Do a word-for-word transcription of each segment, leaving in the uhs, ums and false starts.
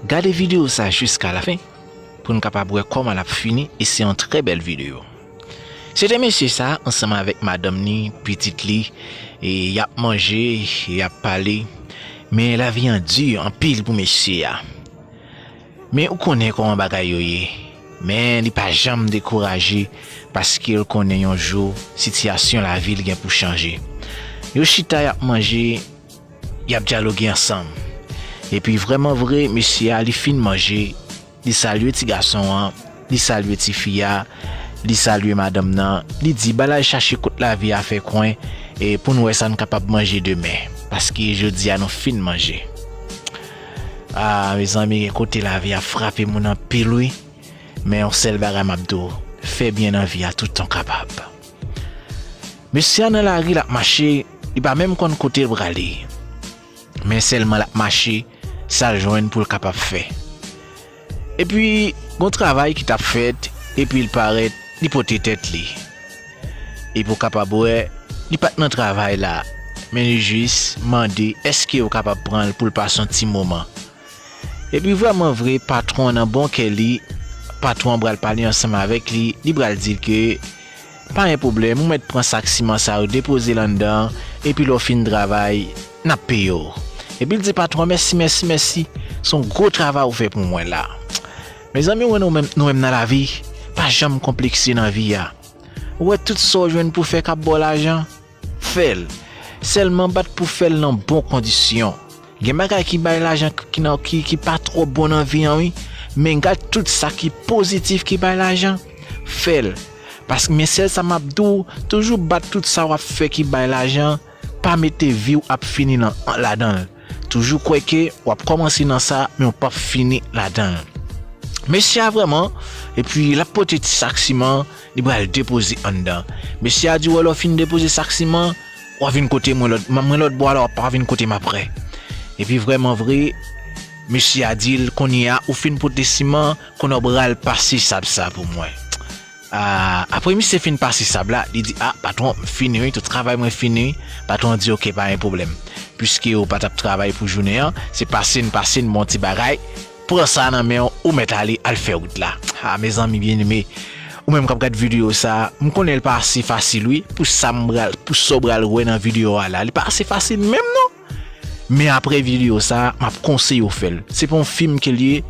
Gade videyo sa jiska lafen pou n kapab wè kòman l ap fini, e se yon trè bèl videyo. Se te mesye sa ansanm avèk madanm ni, pitit li, e y ap manje, y ap pale, men lavi an di anpil pou mesye a. Men ou konnen kòman bagay yo ye. Men li pa janm dekouraje paske l konnen yon jou sitiyasyon lavi l gen pou chanje. Yo chita, y ap manje, y ap dyaloge ansanm. Epi vrèman vre, mesye a li fin manje, li salye ti gason an, li salye tifi a, li salye madanm nan, li di ba l al chache kot lavi a fè kwen, e pou n wè sa n kapab manje demen, paske jodi a nou fin manje. A, mezanmi, gen kote lavi a frape moun anpil wi. Men yon sèl bagay m ap di w, fè byen nan vi a toutan w kapab. Mesye a nan lari, l ap mache, li pa menm konn kote l prale. Men sèlman l ap mache, sa l jwenn pou l kapab fè. Epi, gon travay ki t ap fèt, epi l parèt, li pote tèt li. Epi w kapab wè, li pa t nan travay la, men li jis mande èske yo kapab pran l pou l pase yon ti moman. Epi vrèman vre, patwon an nan bon kè li, patwon an pral pale ansanm avèk li, li pral di l ke pa gen pwoblèm, ou mèt pran sak siman sa yo, depoze l anndan, epi lè w fin travay, n ap peye w. Epi l di patwon an mèsi, mèsi, mèsi, se yon gwo travay ou fè pou mwen la. Mezanmi, ou wè nou menm, nou menm nan lavi, pa janm konplekse nan vi a. Ou wè tout sa w jwenn pou fè k ap ba w lajan, fè l. Sèlman bat pou fè l nan bon kondisyon. Gen bagay ki bay lajan ki, nan, ki, ki pa twò bon nan vi an wi, men gad tout sa ki pozitif ki bay lajan, fè l. Paske men sèl sa m ap di w, toujou bat tout sa w ap fè ki bay lajan, pa mete vi w ap fini nan, ladan l. Toujou kwè ke w ap kòmanse nan sa, men w p ap fini ladan l. Mesye a vrèman, epi l ap pote ti sak siman, li pral depoze anndan. Mesye a di, wè, lè w fin depoze sak siman, w a vin kote mwen lòt, mwen lòt bò a la, w ap vin kote m apre. Epi vrèman vre, mesye a di l, kounye a, ou fin pote siman, kounye a w pral pase sab sa pou mwen. A, apre misye fin pase sab la, li di, a, patwon, m fini wi, tout travay mwen fini wi. Patwon an di, oke, pa gen pwoblèm. Piske ou pa t ap travay pou jounen an, se pase n pase n bon ti bagay, pran sa nan men w, ou mèt ale, al fè wout la. A, mezanmi byeneme, ou menm k ap gad videyo sa, m konnen l pa ase fasil wi, pou sa m pral, pou sa w pral wè nan videyo a la, li pa ase fasil menm non. Men apre videyo sa, m ap konseye w fè l. Se pa yon fim ke l ye,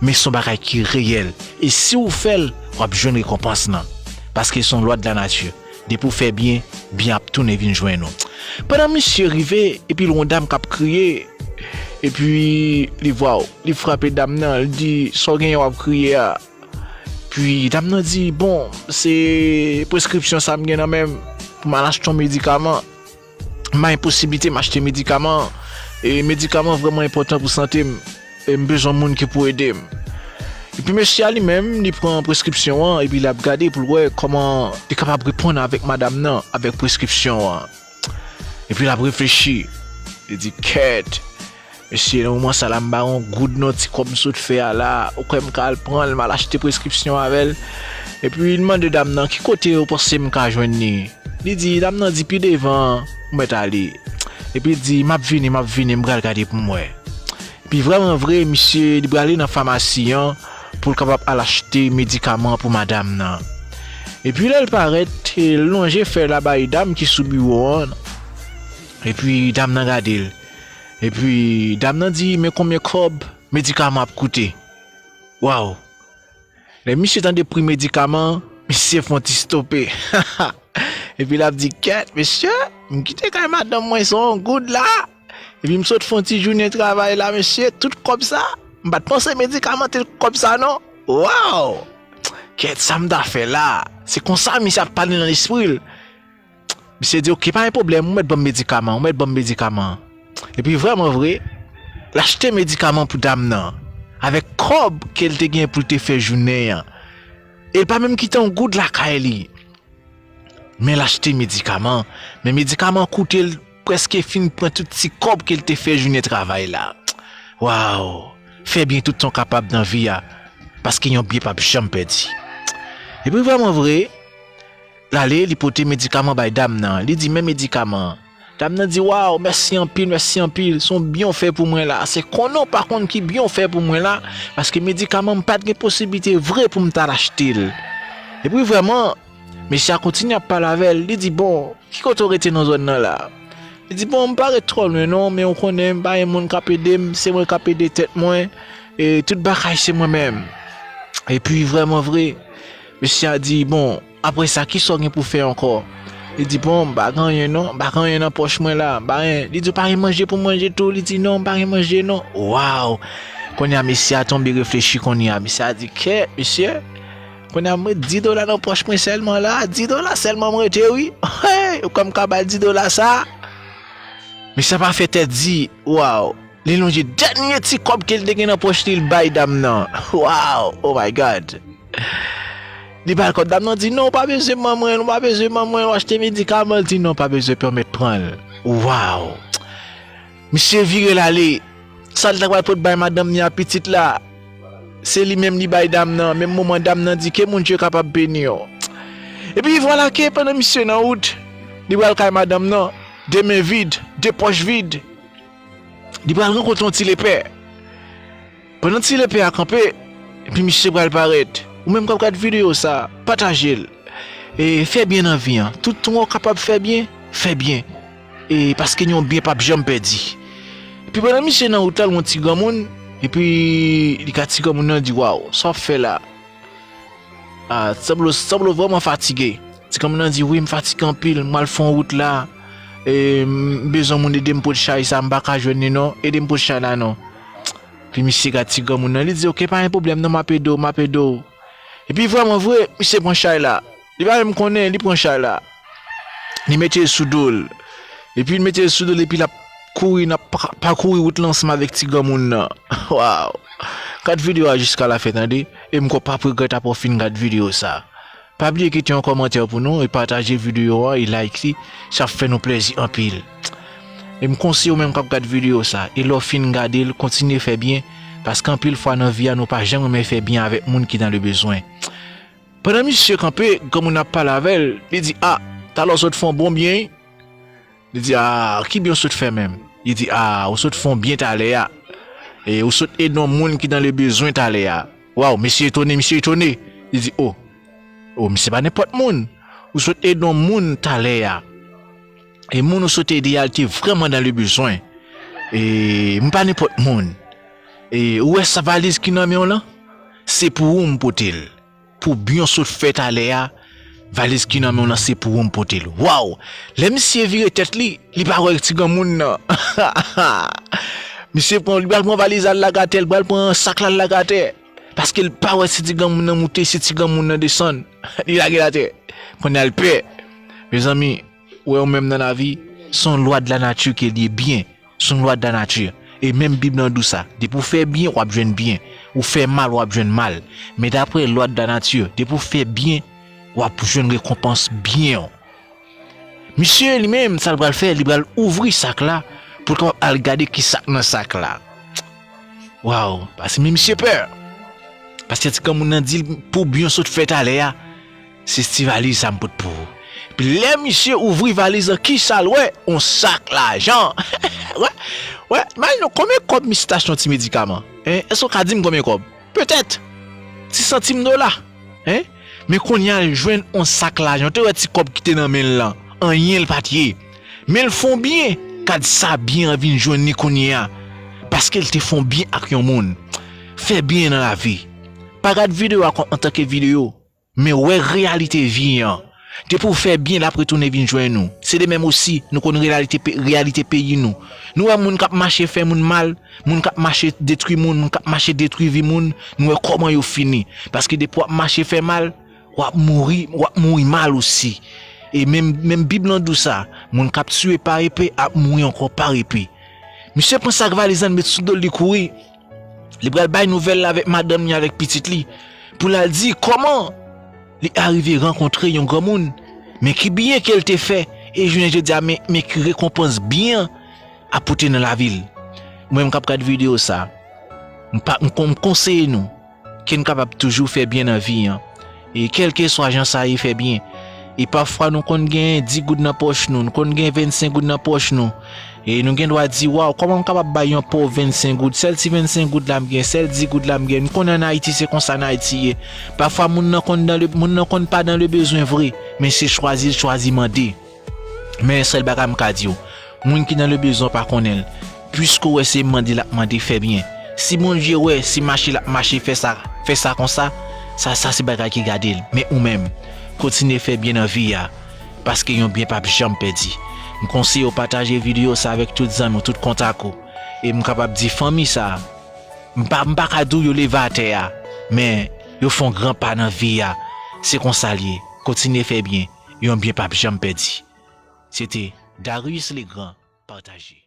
men se yon bagay ki reyèl. E si w fè l, w ap jwenn rekonpans lan. Paske se yon lwa de la nati. Depi w fè byen, byen ap tounen vin jwenn ou. Pandan misye rive, epi l wè yon dam k ap kriye, epi li, waw, li frape dam nan, li di, sa w genyen w ap kriye a? Epi dam nan di, bon, se preskripsyon sa m gen nan men m pou m al achte yon medikaman. M pa gen posiblite m achte medikaman. E medikaman vrèman enpòtan pou sante m. E m bezwen moun ki pou ede m. Epi mesye a li menm, li pran preskripsyon an, epi l ap gade pou l wè kòman li kapab reponn avèk madanm nan, avèk preskripsyon an. Epi l ap reflechi. Li di, kèt, mesye, nan moman sa la, m pa gen yon goud non, ti kòb m sot fè a la, ou kwè m ka al pran l, m al achte preskripsyon avè l? Epi l mande dam nan, ki kote ou panse m ka jwenn li? Li di, dam nan di, pi devan, ou mèt ale. Epi l di, m ap vini, m ap vini, m pral gade pou m wè. Epi vrèman vre, misye, li prale nan famasi an pou l kapab al achte medikaman pou madanm nan. Epi lè l parèt, l lonje fè l la bay dam ki sou biwo an. Epi dam nan gade l. Epi dam nan di, men konbyen kòb medikaman ap koute? Waw! Lè misye tande pri medikaman, misye fè yon ti stope. Epi l ap di, kèt, mesye, m kite kay madanm mwen se yon goud la. Epi m sot fè yon ti jounen travay la, mesye, tout kòb sa, m pa t panse medikaman te kòb sa non. Waw! Kèt, sa m ta fè la? Se konsa misye ap pale nan lespri l. Misye di, oke, pa gen pwoblèm, ou mèt ban m medikaman, ou mèt ban m medikaman. Epi vrèman vre, l achte medikaman pou dam nan, avèk kòb ke l te gen pou l te fè jounen an. E l pa menm kite yon goud lakay li. Men l achte medikaman, men medikaman koute l prèske fin pran tout ti kòb ke l te fè jounen travay la. Waw! Fè byen toutan w kapab nan vi a, paske yon byen p ap janm pèdi. Epi vrèman vre, l ale, li pote medikaman bay dam nan. Li di, men medikaman an. Dam nan di, "Waw, mèsi anpil, mèsi anpil. Se yon byen w fè pou mwen la. Se konnen w pa konn ki byen w fè pou mwen la, paske medikaman m pa t gen posiblite vre pou m t al achte l." Epi vrèman, mesye a kontinye ap pale avè l. Li di, "Bon, ki kote w rete nan zòn nan la?" Li di, "Bon, m pa ret twò lwen non, men w konnen, m pa gen moun k ap ede m, se mwen k ap ede tèt mwen, e tout bagay se mwen menm." Epi vrèman vre, mesye a di, "Bon, apre sa, kisa w gen pou fè ankò?" Li di, "Bon, m pa gen anyen non, m pa gen anyen nan pòch mwen la, m pa gen." Li di, "W pa gen manje pou manje tou?" Li di, "Non, m pa gen manje non." Waw! Kounye a, mesye a tonbe reflechi kounye a. Mesye a di, "Kè, mesye, kounye a, mwen dis dola nan pòch mwen sèlman la, dis dola sèlman mwen rete, wi. Hey, ou kwè m ka ba l dis dola sa?" Mesye a pa fè tèt di, waw! Li lonje dènye ti kòb ke l te gen nan pòch li, l bay dam nan. Waw! Oh my God! Li ba l kòb, dam nan di, "Non, w pa bezwen ban mwen, w pa bezwen ban mwen, w achte medikaman." L di, "Non, w pa bezwen, pè, w mèt pran l." Waw! Misye vire l ale. Sa l ta pral pot bay madanm ni a pitit la, se li menm li bay dam nan. Menm moman dam nan di, "Ke Bondye kapab beni w." Epi vwala ke pandan misye nan wout, li pral kay madanm nan, de men vid, de pòch vid. Li pral rankontre yon ti lepè. Pandan ti lepè a kanpe, epi misye pral parèt. Ou menm k ap gad videyo sa, pataje l. E fè byen nan vi an. Tout tan w kapab fè byen, fè byen. E paske yon byen p ap janm pèdi. Epi pandan misye nan wout la, l wè yon ti granmoun, epi li ka ti granmoun nan di, "Waw, sa w ap fè la? Ah, sanble, sanble w vrèman fatige." Ti granmoun nan di, "Wi, m fatige anpil, m al fè yon wout la. E m bezwen moun ede m pot chay sa, m pa ka jwenn li non. Ede m pot chay la non." Epi misye gad ti granmoun nan, li di, "Oke, pa gen pwoblèm non, m ap ede w, m ap ede w." Epi vrèman vre, misye pran chay la. Li pa menm konnen, li pran chay la. Li mete l sou do l. Epi l mete l sou do l, epi l ap kouri, n ap pa-, pakouri wout la ansanm avèk ti granmoun nan. Waw! Gad videyo a jiska lafen, tande. E m kwè w p ap regrèt apre w fin gad videyo sa. Pa bliye kite yon kòmantè pou nou, e pataje videyo a, e like li. Sa ap fè nou plezi anpil. E m konseye w menm k ap gad videyo sa, e lè w fin gade l, kontinye fè byen, paske anpil fwa nan vi a, nou pa janm renmen fè byen avèk moun ki dans le besoin. Pandan misye kanpe, granmoun ap pale avè l, li di, "A, talè w sot fè yon bon byen, wi." Li di, "A, ki byen w sot fè menm?" Li di, "A, ou sot fè yon byen talè a. E ou sot ede yon moun ki dans le besoin talè a." Waw, mesye etone, misye etone. Li di, "O, o, misye pa nenpòt moun. Ou sot ede yon moun talè a. E moun ou sot ede a, li te vrèman dans le besoin. E m pa nenpòt moun. E ou wè sa valiz ki nan men w lan? Se pou ou m pote l. Pou byen w sot fè talè a, valiz ki nan men w lan se pou ou m pote l." Waw! Lè misye vire tèt li, li pa wè ti granmoun nan. Misye pran, li pral pran valiz la, l lage atè, li pral pran sak la, l lage atè. Paske l pa wè si ti granmoun nan moute, si ti granmoun nan desann. Li lage l atè. Kounye a l pè. Mezanmi, ou wè ou menm nan lavi, se yon lwa de la nati ke l ye byen. Se yon lwa de la nati. E menm Bib lan di w sa. Depi w fè byen, w ap jwenn byen. Ou fè mal, w ap jwenn mal. Men daprè lwa de la nati, depi w fè byen, w ap jwenn rekonpans byen w. Misye li menm, sa l pral fè, li pral ouvri sak la pou l kapab al gade ki sa k nan sak la. Waw, paske men misye pè. Paske ti granmoun nan di l pou byen w sot fè talè a, se ti valiz sa m pot pou ou. Epi lè misye ouvri valiz lan, kisa l wè? Yon sak lajan. Wè, wè, imajine w konbyen kòb misye t achte yon ti medikaman. Hein? Èske w ka di m konbyen kòb? Petèt ti santim dola. Hein? Men kounye a l jwenn yon sak lajan. Ou te wè ti kòb ki te nan men l lan? Anyen l pa t ye. Men l fè yon byen. Gad sa byen an vin jwenn li kounye a. Paske l te fè yon byen ak yon moun. Fè byen nan lavi. Pa gad videyo a kòm antanke videyo. Men wè reyalite vi an. Depi w fè byen, l ap retounen vin jwenn ou. Se de menm osi, nou konn reyalite pe-, reyalite peyi nou. Nou wè moun k ap mache fè moun mal, moun k ap mache detwi moun, moun k ap mache detwi vi moun, nou wè kòman yo fini. Paske depi w ap mache fè mal, w ap mouri, w ap mouri mal osi. E menm, menm Bib lan di w sa, moun k ap tiye pa epe ap mouri ankò pa epe. Misye pran sak valiz lan, met sou do l, li kouri. Li pral bay nouvèl la avèk madanm li, avèk pitit li, pou l al di kòman li arive rankontre yon granmoun, men ki byen ke l te fè, e jounen jodi a, men, men ki rekonpans byen an ap pote nan lavi l. Ou menm k ap gad videyo sa, m pa, m kon-, m konseye nou ke n kapab toujou fè byen nan vi an. E kèlkeswa jan sa ye, fè byen. E pafwa nou konn gen dis goud nan pòch nou, nou konn gen vennsenk goud nan pòch nou. E nou gen dwa di, "Waw, kòman m kapab bay yon pòv vennsenk goud? Sèl ti vennsenk goud la m gen, sèl dis goud la m gen." M konnen ann Ayiti, se konsa ann Ayiti ye. Pafwa, moun nan konn dan le, moun nan konn pa dan le bezwen vre, men se chwazi l chwazi mande. Men yon sèl bagay m ka di w, moun ki nan le bezwen pa konnen l. Piske w wè se mande l ap mande, fè byen. Si Bondye wè, si mache l ap mache, fè sa, fè sa konsa, sa, sa se bagay ki gade l. Men ou menm, kontinye fè byen nan vi a, paske yon byen p ap janm pèdi. M konseye w pataje videyo sa avèk tout zanmi w, tout kontak ou. E m kapab di fanmi sa, m pa, m pa ka di w yo leve atè a, men yo fè yon gran pa nan vi a. Se konsa l ye. Kontinye fè byen, yon byen p ap janm pèdi. Se te Darius Legrand, pataje.